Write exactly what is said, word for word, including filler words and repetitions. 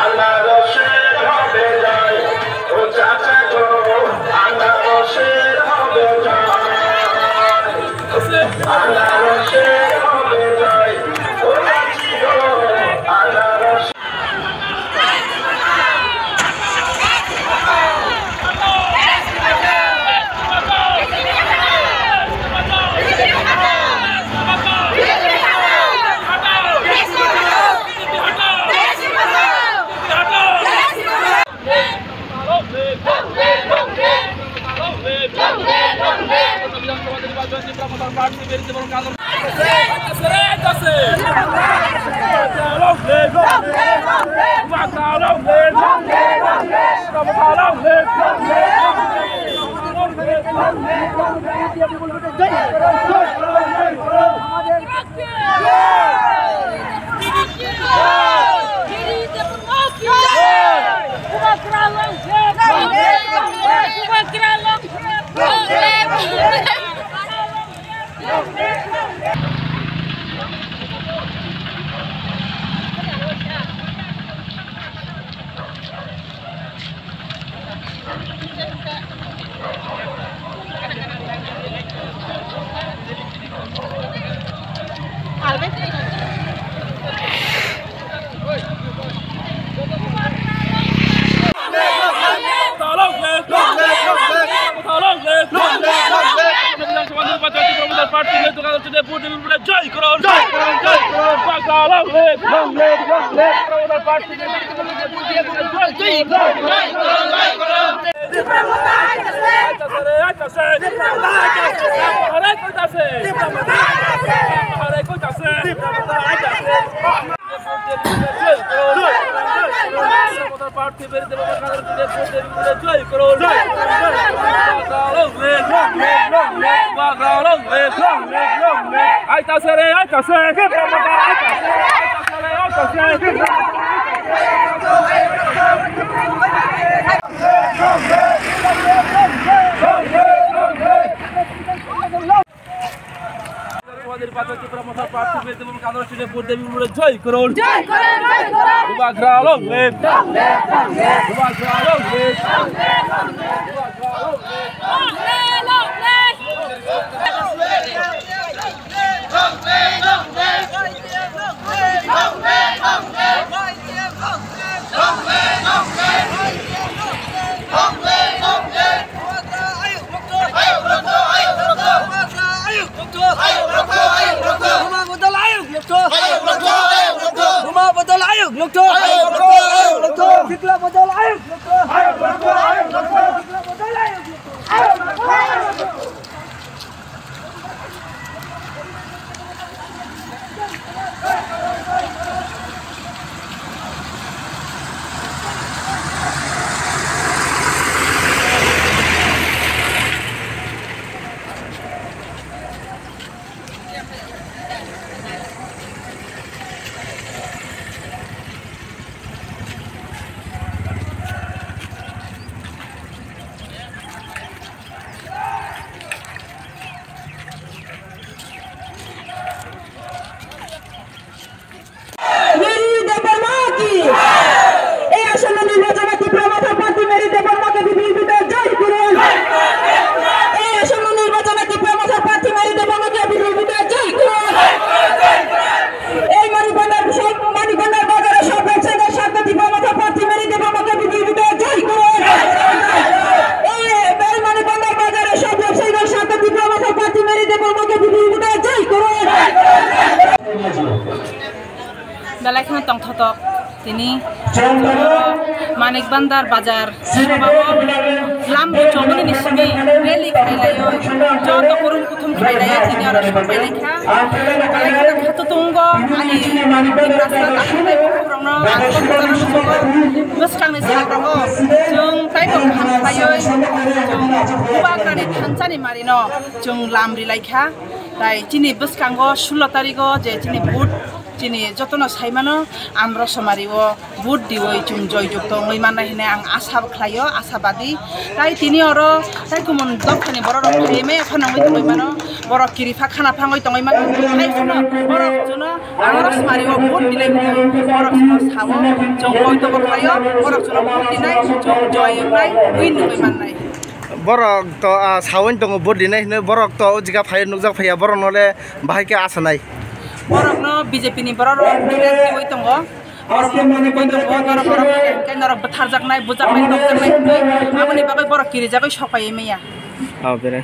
আনারসের হবে জয়, ও চাচা গো, আনারসের হবে জয়। আনারসের হবে জয়, ও চাচি গো, আনারস। জয় করুন, জয় করুন, জয় করুন। Bangla long live, long live, long live। জয় করুন, জয় করুন, জয় করুন। Aita sere, aita sere. জয় করুন, জয় করুন। Bubagra long live. Long live, long live. Bubagra long live. Long live, long live. Long live, long live. Mary Debbarma কি? এই আসন্ন নির্বাচনে ত্রিপুরা মথা প্রার্থী মেরি দেববর্মাকে বিপুল ভোটে জয় করুন। এই আসন্ন নির্বাচনে ত্রিপুরা মথা প্রার্থী মেরি দেববর্মাকে বিপুল ভোটে জয় করুন। এই মানিকভান্ডার, মানিকভান্ডার বাজারে সব ব্যবসায়ীদের স্বার্থে ত্রিপুরা মথা প্রার্থী মেরি দেববর্মাকে বিপুল ভোটে জয় করুন। এই, এই মানিকভান্ডার বাজারে সব ব্যবসায়ীদের স্বার্থে ত্রিপুরা মথা প্রার্থী মেরি দেববর্মাকে বিপুল ভোটে জয় করুন। Belai kheno tongthotok tini Manik Bandar Bazar lambo choboni ni simi rally khailaioi, joto kurum kuthum khailaioi tini oro sokphailai kha. Belai kheno khato tongo ani Tiprasa takhuk tei bukhukrokno ang khoroksa no sumukgo. Bwskangni salogo chwng taibo kaham khlaioi, chwng Bubagrani thansani marino chwng lam rilai kha. Tai chini bwskango sulo tarigo je chini vote Chini jotono saimano, ang Rosomari o vote diwi chwng joyjukto wngwi mannai hinwi ang asa khlaio, asabadi. Tai tini oro tai kumun dophani borok rok phaiwi maya phano wngwi tongwi mano, borok kiri pha khana phangwi tongwi mano. Tai phano borok chwngno ang Rosomari o vote dinai hinwi borok chwngno sao, chwng joyjukto khlaio, borok chwngno vote dinai, chwng joy wngnai, win wngwi mannai. Borok to, ah, sawi tongo vote dinai hinwi, borok to o jaga phai nukjak phaiya, borok no le bahai khe asa nai. Borok no B J P ni borok rok leader twiwi tongo. Borok no twiwi tongo, norok borok khe norok bwtharjaknai, bujaknai, tokjaknai hinwi, aboni bagwi borok kirijagwi sok phaiwi maya. Oh, bere.